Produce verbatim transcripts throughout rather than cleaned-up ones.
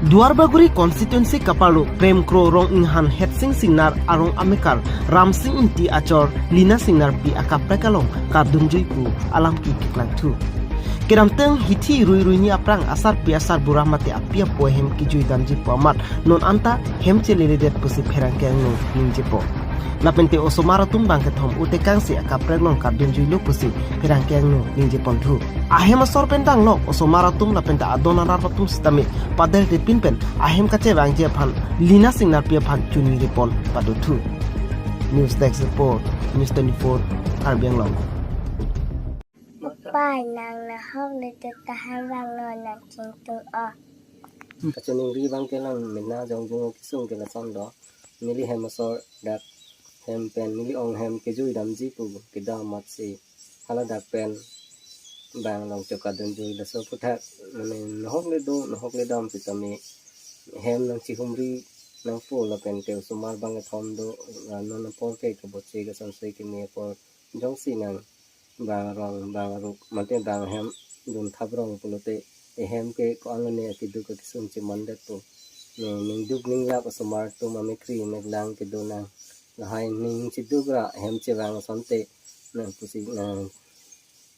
Duarbagori constituency kaparlo Prem Kro Rong Inghan Hetsing Singnar arong amekar Ramsing Ingti achor Lina Singnarpi akaprek along kardunjui pu alam keklangthu. Kedamtang hithi rui ruini aphrang asarpi asarbura mate api apo ahem kejui damji pu amat non anta hem cheleledet pusi pherangke angno ningjepo. Lapente osomar atum bangkethom utekangsi akaprek along kardunjuilo pusi pherangke angno ningjeponthu. Ahem asor pen danglok osomar atum lapente adon arat atum sitame padel tepin pen ahem kachevangji aphan Lina Singnarpi aphan chuniripon padothu. News Desk Report, News twenty-four, Karbi Anglong. Pai nang nahok le tu tahan bang lo nang chingtung o. Kachiningri bangke lang mena jongjung kesung ke lason do. Neli hem asor dak hem pen neli ong hem kejui damji pu kedam amatsi hala dak pen bang along chokadunjui laso aphuthak mane nahok le do nahok le dam sitame hem nangchihumri nangpo lapente osomar bangkethom do, ah, non apor ke keboche ke samsoi keme apor jongsi nang bang arong bang aruk mate bang ahem dunthap rong pulote ehem ke ko-an lone akeduk akesung chemandetpo. Ne ningduk ninglap osomar atum amekri meklang kedo nang lahai ning chiduk ra hem chevang asonte nang pusi nang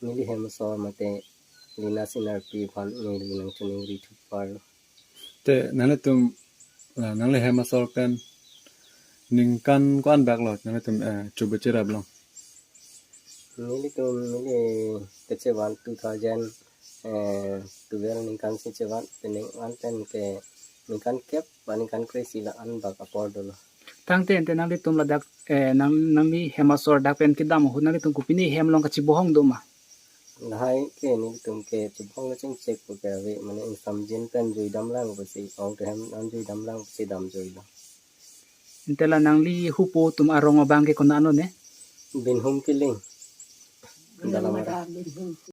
neli hem asor mate Lina Singnarpi aphan neli nangchiningri thupar. Te nanglitum, ah, nangli hem asor pen ningkan ko-an bak lo nanglitum, eh, chubu cherap long? Nelitum neli kechevan two thousand, eh, twelve ningkan si chevan, peningkan pen ke ningkan kep, ba ningkan kre-isi la-an bak apor dolo. Tangte ante nanglitum ladak, eh, nang, nangli hem asor dak pen kedam ahut nanglitum kopine hem along kachibohong do ma? Lahai ke nelitum ke chibohong kachingchek pu ke ave, mane ingsamjin pen jui damlang pusi, ong te hem an jui damlang pusi damjuilo. Ante la nangli hupo atum arong abang ke konat lo ne? Binhum Killing. Dalamara.